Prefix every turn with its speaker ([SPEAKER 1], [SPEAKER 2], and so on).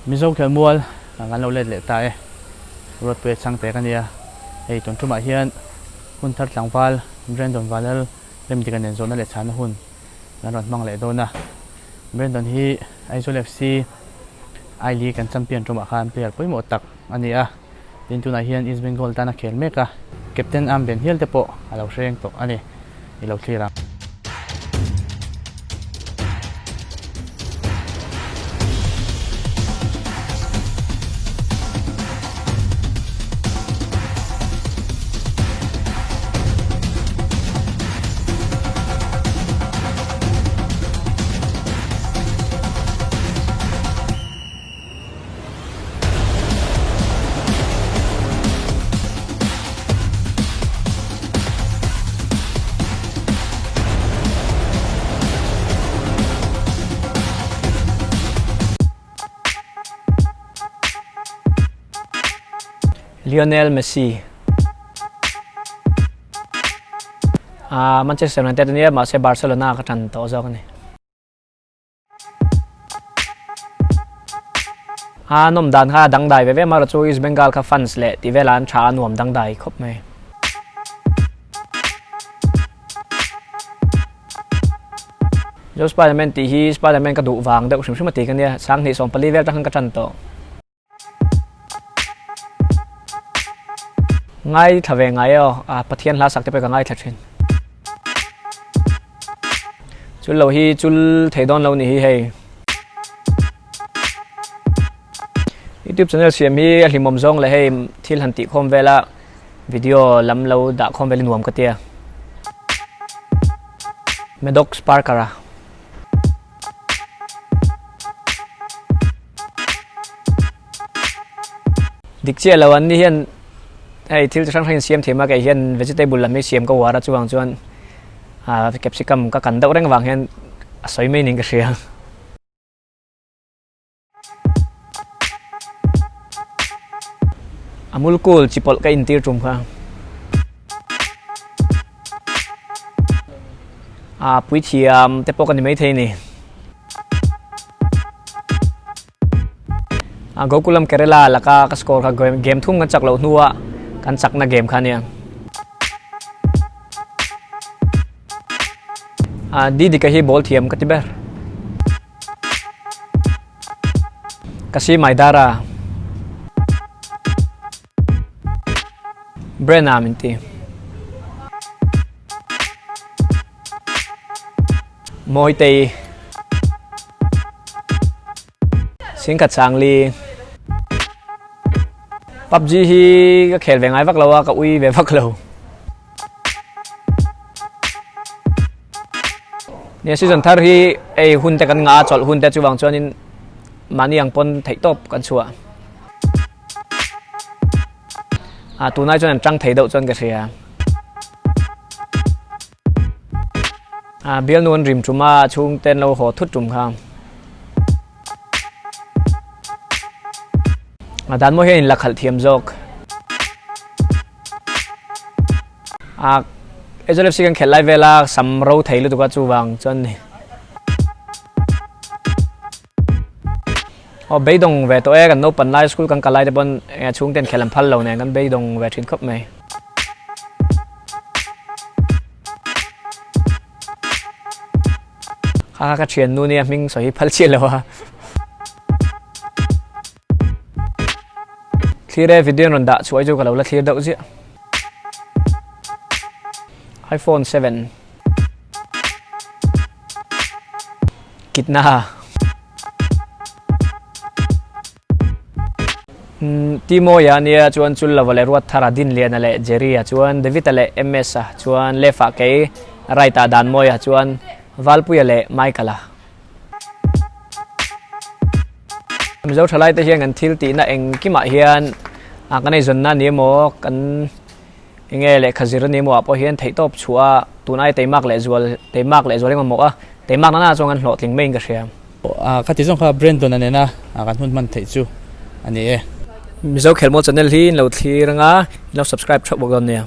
[SPEAKER 1] Mizo khelmual kan lo let leh ta e. Ruatpuia chhangte ka nia. Hei tun tumah hian hun thar tlangval Brandon Vanlal Remdika nen zawhna leh chhana hun kan rawn hmang leh dawn a. Brandon hi Aizawl FC I League kan champion tumah khan player pawimawh tak a ni a. Tin tunah hian East Bengal tan a khel mek a, captain armband hial te pawh a lo hreng tawh a ni. I lo thlir ang.
[SPEAKER 2] Lionel Messi ah Manchester United ania mahse Barcelona ka tan tawh zawk a ni. A nawm dan kha a dangdai ve ve amaherawh chu East Bengal kha fans leh tih velah an tha a nuam dangdai khawp mai. Zo Spiderman tih hi Spiderman ka duh vang deuh hrim hrim a ti ka nia, sanghnih 14 vel atang khan ka tan tawh. Ngaithla ve ngai aw, a Pathian hla sak te pawh ka ngaithla thin. Chul lo hi chul thei dawn lo ni hi hei. YouTube channel siam hi a hlimawm zawng leh hei thil han tih khawm vela video lam lo dah khawm vel hi nuam ka tia. Maddox Parker a. Dik chiah lo an ni hian hei thil chi hrang hrang in siam thiam a kei hian vegetable lam hi siam ka uar a chuvang chuan ah capsicum ka kan deuh reng avang hian a sawi mai niin ka hria. Amul cool chi pawlh ka intir tum kha. Ah puithiam te pawh ka ni maithei a ni. Ah Gokulam Kerala laka ka score kha game thum kan chak loh hnuah kan chakna game kha ania. Ah Didika hi ball thiam ka ti ber. Kasi Maidara. Brenna min ti. Mawitei. Singkhat Sangli. PUBG hi ka khel ve ngai vak lo a, ka ui ve vak lo. Nia season thar hi ei hun te kan ngah a, chawlh hun te chuvang chuanin mahni ang pawn theihtawp kan chhuah. A tunai chuan an tang thei deuh chuan ka hria. A bialnu an rim tum a, chhungte an lo haw thut tum kha. A dan maw hian in la khalh thiam zawk. A Aizawl FC kan khelh lai vela sam ro thei lutuk a chuvang chuan ni. Aw beidawng ve tawh e kan naupang lai school kan kal lai te pawn eng chhungten khelh an phal lo nen kan beidawng ve thin khawp mai. Kha kha ka thian nu nia hming sawi hi phal chiah lo a. Thlir e video an rawn dah chhuah hi chu ka lo la thlir deuh ziah. iPhone 7 Kitna Timoya nia chuan Chullova leh Ruatthara, Dinliana leh Jerry-a chuan David-a leh MS-a chuan left-ah kei, right-ah Danmawia chuan Valpuia leh Michael-a. Mizo thalaite hian kan thil tihna engkimah hian kan eizawnna ni emaw kan enge lehkha zir ni emaw ah pawh hian theihtawp chhuah a tun ai teimak leh zual teimak leh zual engemaw a teimak nana chuan kan hlawhtling maiin ka hria.
[SPEAKER 1] Khati zawng kha Brandon a nena kan hun hman theih chu a ni e.
[SPEAKER 2] Mizo Khelmaw channel hi in lo thlir anga in lo subscribe theuh bawk dawn nia.